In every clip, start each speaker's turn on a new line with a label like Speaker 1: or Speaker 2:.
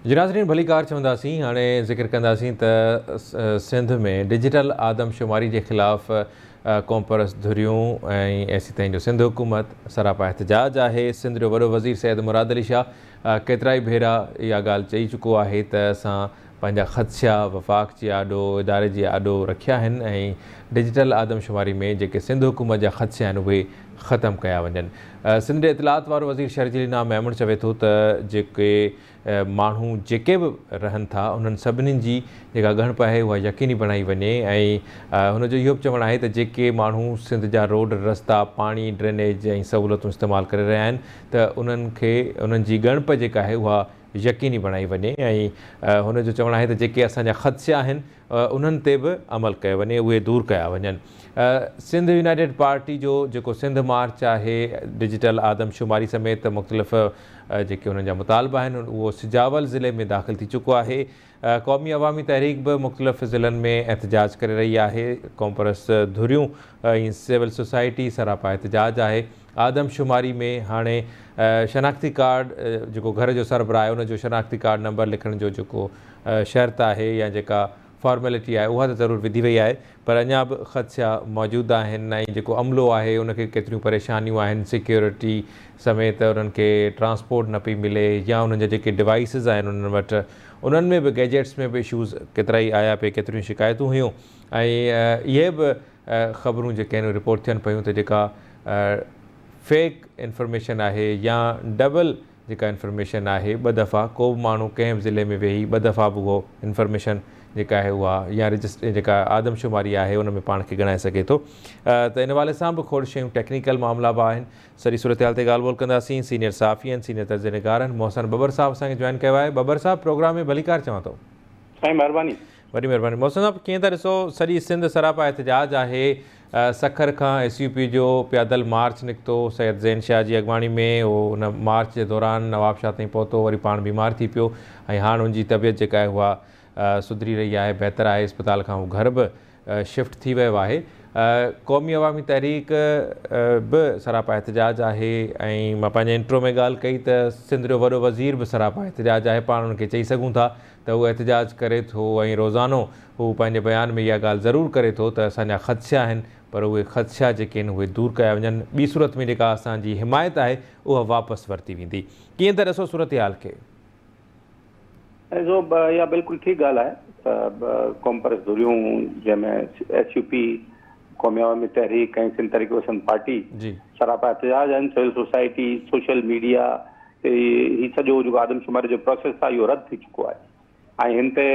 Speaker 1: جي ناظرين ڀليڪار چونداسين هاڻي ذڪر ڪنداسين ته سنڌ ۾ ڊجيٽل آدمشماري جي خلاف قومپرست ڌريون ۽ ايسيتائين جو سنڌ حڪومت سراپا احتجاج آهي سنڌ جو وڏو وزير سيد مراد علي شاهه ڪيترائي ڀيرا اها ڳالهه چئي چڪو آهي ته اسان پنهنجا خدشا وفاق جي آڏو اداري جي آڏو رکيا آهن ۽ ڊجيٽل آدمشماري ۾ جيڪي سنڌ حڪومت جا خدشا آهن اهي ختم ڪيا وڃن. سنڌ جي اطلاعات وارو وزير شرجيل انعام ميمڻ چوي ٿو ته جيڪي ماڻهو جيڪي به رهن ٿا انهن سڀني جي جيڪا ڳڻپ آهي اها يقيني بڻائي وڃي ۽ هن جو اهو به چوڻ آهي ته جيڪي ماڻهو سنڌ جا روڊ رستا پاڻي ڊرينيج ۽ سهولتون استعمال ڪري رهيا آهن ته انهن کي انهن جي ڳڻپ جيڪا آهي اها يقيني بڻائي وڃي ۽ هن جو چوڻ آهي ته جيڪي اسان جا خدشا آهن انهن تي به عمل ڪيو وڃي اهي دور ڪيا وڃن. سنڌ يونائيٽيڊ پارٽي جو جيڪو سنڌ مارچ آهي ڊجيٽل آدمشماري سميت مختلف جيڪي انهن جا مطالبا آهن اهو سجاول ضلعي ۾ داخل ٿي چڪو آهي. قومي عوامي تحريڪ به مختلف ضلعن ۾ احتجاج ڪري رهي آهي، قومپرست ڌريون ۽ سول سوسائٽي سراپا احتجاج آهي، آدمشماري ۾ هاڻي شناختي ڪارڊ جيڪو گهر جو سربراهه آهي ان جو شناختي ڪارڊ نمبر لکڻ جو جيڪو شرط آهي يا جيڪا فارملٽي آهي اها ته ضرور وڌي وئي آهي پر اڃا به خدشا موجود آهن ۽ جيڪو عملو آهي ان کي ڪيتريون پريشانيون آهن سيڪيورٽي سميت انهن کي ٽرانسپورٽ نه پئي ملي يا انهن جا جيڪي ڊوائيسز آهن انهن وٽ انهن ۾ به گيجيٽس ۾ به اشوز ڪيترائي آيا پئي ڪيتريون شڪايتون هيون ۽ اهي به خبرون جيڪي آهن رپورٽ ٿين پيون ته جيڪا فيڪ انفارميشن آهي يا ڊبل جيڪا انفرميشن آهي ٻه دفعا ڪو به ماڻهو ڪنهن به ضلعي ۾ ويهي ٻه دفعا به اهو انفرميشن جيڪا آهي اها يا رجسٽر جيڪا آدمشماري آهي ان ۾ پاڻ کي ڳڻائي سگهي ٿو ته ان حوالي سان به کوڙ شيون ٽيڪنيڪل معاملا به آهن سڄي صورتحال تي ڳالهه ٻولهه ڪنداسين سينيئر صحافي آهن سينيئر تجزيه نگار آهن محسن ٻٻر صاحب اسان کي جوائن ڪيو آهي ٻٻر صاحب پروگرام ۾ ڀليڪار چوان ٿو.
Speaker 2: سائين مهرباني.
Speaker 1: وڏي مهرباني محسن صاحب ڪيئن ٿا ڏسو سڄي سنڌ سراپا احتجاج آهي سکر کان ايس يو پي جو پيادل مارچ نڪتو سيد زين شاهه جي اڳواڻي ۾ اهو ان مارچ جي دوران نواب شاهه تائين پهتو وري پاڻ بيمار ٿي پيو ۽ هاڻ ان جي طبيعت جيڪا آهي اها سڌري رهي آهي بهتر آهي اسپتال کان هو گهر به شفٽ ٿي ويو آهي قومي عوامي تحريڪ به سراپا احتجاج آهي ۽ مان پنهنجي انٽرو ۾ ڳالهه ڪئي ته سنڌ جو وڏو وزير به سراپا احتجاج آهي پاڻ ان کي چئي سگهون ٿا ته هو احتجاج ڪري ٿو ۽ روزانو هو پنهنجي بيان ۾ اها ڳالهه ضرور ڪري ٿو ته اسان جا خدشا آهن پر اهي خدشا جيڪي آهن اهي دور ڪيا وڃن ٻي صورت ۾ جيڪا اسان جي حمايت آهي اها واپس ورتي ويندي. ڪيئن ٿا ڏسو صورتحال کي؟
Speaker 2: اهو اها بلڪل ٺيڪ ڳالهه آهي ته قومپرست ڌريون جنهن ۾ S U P, Qaumi Awami تحريڪ ۽ سنڌ ترقي پسند پارٽي سراپا احتجاج آهن، سول سوسائٽي، سوشل ميڊيا تي هي سڄو جيڪو آدمشماري جو پروسيس آهي اهو رد ٿي چڪو آهي ۽ هن تي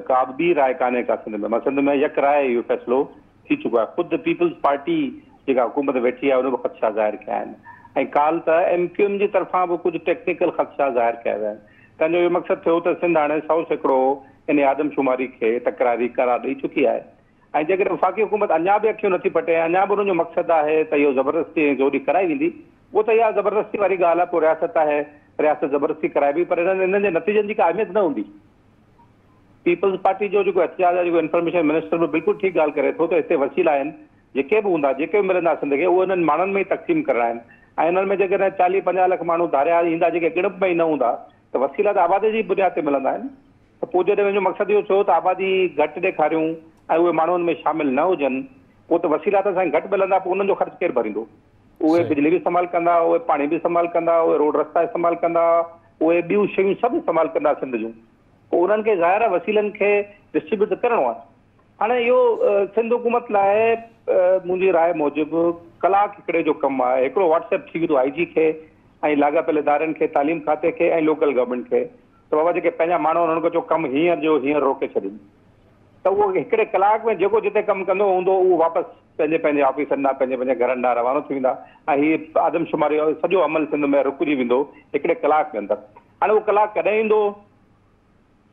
Speaker 2: ڪا به ٻي راء ڪانهي ڪا سنڌ ۾ سنڌ ۾ يڪ راء اهو فيصلو ٿي چڪو آهي خود پيپلز پارٽي جيڪا حڪومت ويٺي آهي ان به خدشا ظاهر ڪيا آهن ۽ ڪالهه ته ايم ڪيو ايم جي طرفان به ڪجهه ٽيڪنيڪل خدشا ظاهر ڪيا ويا آهن تنهن جو اهو مقصد ٿيو ته سنڌ هاڻي 100% ان آدمشماري کي تڪراري قرار ڏئي چڪي آهي ۽ جيڪڏهن وفاقي حڪومت اڃا به اکيون نٿي پٽي ۽ اڃا به انهن جو مقصد آهي ته اهو زبردستي ۽ زوري ڪرائي ويندي، پوء ته اها زبردستي واري ڳالهه آهي، پوء رياست آهي، رياست زبردستي ڪرائبي پر انهن انهن جي نتيجن جي ڪا اهميت نه هوندي. پيپلز پارٽي جو جيڪو احتجاج آهي، جيڪو انفارميشن منسٽر به بلڪل ٺيڪ ڳالهه ڪري ٿو ته هتي وسيلا آهن، جيڪي به هوندا، جيڪي به ملندا سنڌ کي، اهي انهن ماڻهن ۾ ئي تقسيم ڪرڻا آهن ۽ انهن ۾ جيڪڏهن چاليهه 50 لک ماڻهو ڌاريا ايندا جيڪي ڳڻپ ۾ ئي نه هوندا ته وسيلا ته آبادي جي بنياد تي ملندا آهن. ته پوء جڏهن ان جو مقصد اهو ٿيو ته آبادي گهٽ ڏيکاريون ۽ اهي ماڻهو ان ۾ شامل نه هجن، پوء ته وسيلا ته اسان کي گهٽ ملندا، پوء انهن جو خرچ ڪير ڀريندو؟ اهي بجلي به استعمال ڪندا، اهي پاڻي به استعمال ڪندا، اهي روڊ رستا استعمال ڪندا، اهي ٻيون شيون سڀ استعمال ڪندا سنڌ جون، پوء انهن کي ظاهر آهي وسيلن کي ڊسٽريبيوٽ ته ڪرڻو آهي. هاڻي اهو سنڌ حڪومت لاء منهنجي راء موجب ڪلاڪ هڪڙي جو ڪم آهي، هڪڙو واٽس ايپ ٿي ويندو آء جي کي ۽ لاڳاپيل ادارن کي، تعليم کاتي کي ۽ لوڪل گورنمينٽ کي ته بابا جيڪي پنهنجا ماڻهو آهن انهن کي چئو ڪم هينئر جو هينئر روڪي ڇڏين ته اهو هڪڙي ڪلاڪ ۾ جيڪو جتي ڪم ڪندو هوندو اهو واپس پنهنجي پنهنجي آفيسن ڏانهن پنهنجي پنهنجي گهرن ڏانهن روانو ٿي ويندا ۽ هي آدمشماري جو سڄو عمل سنڌ ۾ رڪجي ويندو هڪڙي ڪلاڪ ۾ اندر. هاڻي اهو ڪلاڪ ڪڏهن ايندو؟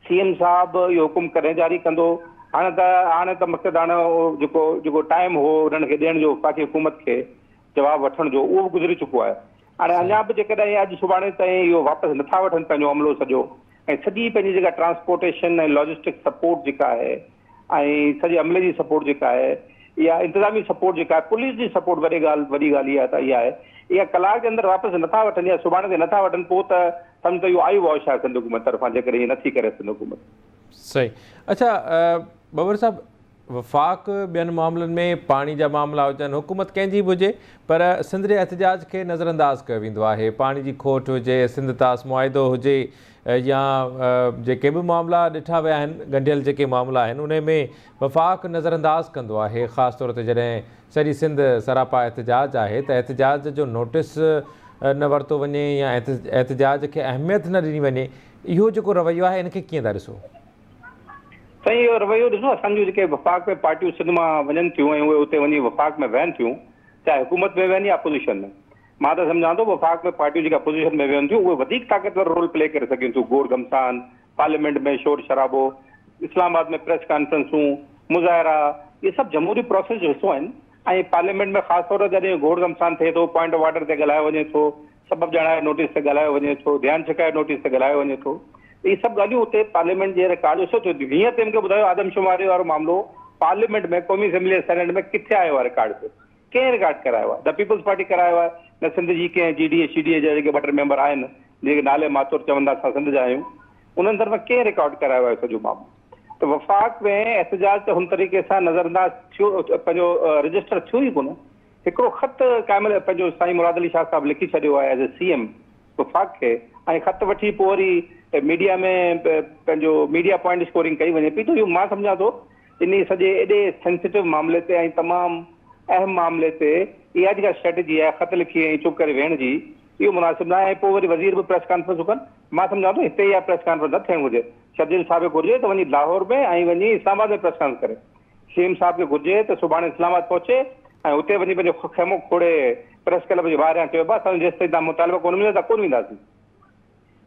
Speaker 2: سي ايم صاحب اهو حڪم ڪڏهن جاري ڪندو؟ هاڻي ته هاڻي ته مقصد هاڻي جيڪو جيڪو ٽائيم هو انهن کي ڏيڻ جو وفاقي حڪومت کي جواب وٺڻ جو اهو به گذري چڪو آهي. هاڻي اڃا به جيڪڏهن اڄ سڀاڻي تائين اهو واپس نٿا وٺن پنهنجو عملو سڄو ۽ سڄي پنهنجي جيڪا ٽرانسپورٽيشن ۽ لاجسٽڪ سپورٽ جيڪا آهي ۽ سڄي عملي جي سپورٽ جيڪا آهي اها انتظامي سپورٽ جيڪا آهي پوليس جي سپورٽ وڏي ڳالهه وڏي ڳالهه اها ته اها آهي اها ڪلاڪ جي اندر واپس نٿا وٺن يا سڀاڻي تي نٿا وٺن پوء ته سمجهه ته اهو آئي واش آهي سنڌ حڪومت طرفان جيڪڏهن ائين نٿي ڪري سنڌ حڪومت.
Speaker 1: صحيح اڇا ٻٻر صاحب وفاق ٻين معاملن ۾ پاڻي جا معاملا هجن حڪومت ڪنهن جي به هجي پر سنڌ جي احتجاج کي نظرانداز ڪيو ويندو آهي پاڻي جي کوٽ هجي سنڌ طاس معاهدو هجي يا جيڪي به معاملا ڏٺا ويا آهن ڳنڍيل جيڪي معاملا آهن انهي ۾ وفاق نظرانداز ڪندو آهي خاص طور تي جڏهن سڄي سنڌ سراپا احتجاج آهي ته احتجاج جو نوٽيس نه ورتو وڃي يا احتجاج کي اهميت نه ڏني وڃي اهو جيڪو رويو آهي ان کي ڪيئن ٿا ڏسو؟
Speaker 2: سائين اهو رويو ڏسو اسان جون جيڪي وفاق ۾ پارٽيون سنڌ مان وڃن ٿيون ۽ اهي اتي وڃي وفاق ۾ ويهن ٿيون چاهي حڪومت ۾ ويهن يا اپوزيشن ۾ مان ته سمجهان ٿو وفاق ۾ پارٽيون جيڪي اپوزيشن ۾ ويهن ٿيون اهي وڌيڪ طاقتور رول پلي ڪري سگهن ٿيون گوڙ گهمسان پارليامينٽ ۾ شور شرابو اسلام آباد ۾ پريس ڪانفرنسون مظاهرا اهي سڀ جمهوري پروسيس جو حصو آهن ۽ پارليامينٽ ۾ خاص طور تي جڏهن گوڙ گهمسان ٿئي ٿو پوائنٽ آف آرڊر تي ڳالهايو وڃي ٿو سبب ڄاڻائي نوٽيس تي ڳالهايو وڃي ٿو، ڌيان ڇڪائي نوٽيس تي ڳالهايو وڃي ٿو ته اهي سڀ ڳالهيون اتي پارليامينٽ جي رڪارڊ جو حصو ٿيون ٿيون. هينئر تائين مون کي ٻڌايو آدمشماري وارو معاملو پارليامينٽ ۾ قومي اسيمبلي ۽ سينيٽ ۾ ڪٿي آيو آهي رڪارڊ تي؟ ڪنهن رڪارڊ ڪرايو آهي؟ نه پيپلز پارٽي ڪرايو آهي نه سنڌ جي ڪنهن جي ڊي اي سي ڊي اي جا جيڪي ٻه ٽي ميمبر آهن جيڪي نالي ماتر چون ٿا اسان سنڌ جا آهيون انهن طرفان ڪنهن رڪارڊ ڪرايو آهي سڄو معاملو ته وفاق ۾ احتجاج ته هن طريقي سان نظرانداز ٿيو پنهنجو رجسٽر ٿيو ئي ڪونه. هڪڙو خط ڪامل پنهنجو سائين مراد علي شاهه صاحب لکي ڇڏيو آهي ايز اي سي ايم وفاق کي ۽ خط وٺي پوء وري ميڊيا ۾ پنهنجو ميڊيا پوائنٽ اسڪورنگ ڪئي وڃي پئي ته اهو مان سمجهان ٿو انهي سڄي ايڏي سينسيٽو معاملي تي ۽ تمام اهم معاملي تي اها جيڪا اسٽريٽجي آهي خط لکي ۽ چپ ڪري ويهڻ جي اهو مناسب ناهي ۽ پوء وري وزير به پريس ڪانفرنسون ڪن مان سمجهان ٿو هتي اها پريس ڪانفرنس نه ٿيڻ گهرجي شرجيل صاحب کي گهرجي ته وڃي لاهور ۾ ۽ وڃي اسلام آباد ۾ پريس ڪانفرنس ڪري سي ايم صاحب کي گهرجي ته سڀاڻي اسلام آباد پهچي ۽ اتي وڃي پنهنجو خيمو کوڙي پريس ڪلب جي ٻاهريان چوي ڀاء اسان جو جيستائين توهان مطالبا ڪونه مڃيندا ته ڪونه وينداسين.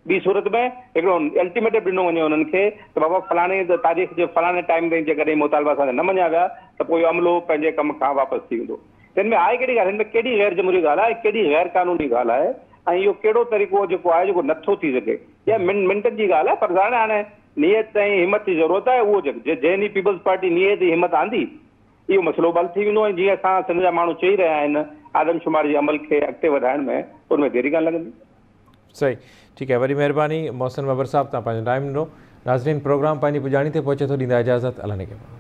Speaker 2: ٻي صورت ۾ هڪڙو الٽيميٽم ڏنو وڃي انهن کي ته بابا فلاڻي تاريخ جي فلاڻي ٽائيم تائين جيڪڏهن مطالبا اسان جا نه مڃيا ويا ته پوء اهو عملو پنهنجي ڪم کان واپس ٿي ويندو. هن ۾ آهي ڪهڙي ڳالهه هن ۾ ڪهڙي غير جمهوري ڳالهه آهي ڪهڙي غير قانوني ڳالهه آهي ۽ اهو ڪهڙو طريقو جيڪو آهي جيڪو نٿو ٿي سگهي اها منٽن جي ڳالهه آهي پر ظاهر آهي هاڻي نيت ۽ همت جي ضرورت آهي اهو جنهن ڏينهن پيپلز پارٽي نيت ۽ همت آندي اهو مسئلو به حل ٿي ويندو ۽ جيئن اسان سنڌ جا ماڻهو چئي رهيا آهن آدمشماري جي عمل کي اڳتي وڌائڻ ۾ ان ۾ ديري ڪانه لڳندي.
Speaker 1: صحيح ٺيڪ آهي وڏي مهرباني محسن ٻٻر صاحب توهان پنهنجو ٽائيم ڏنو ناظرين پروگرام پنهنجي پڄاڻي تي پهچي ٿو ڏيندا اجازت الله نگهبان.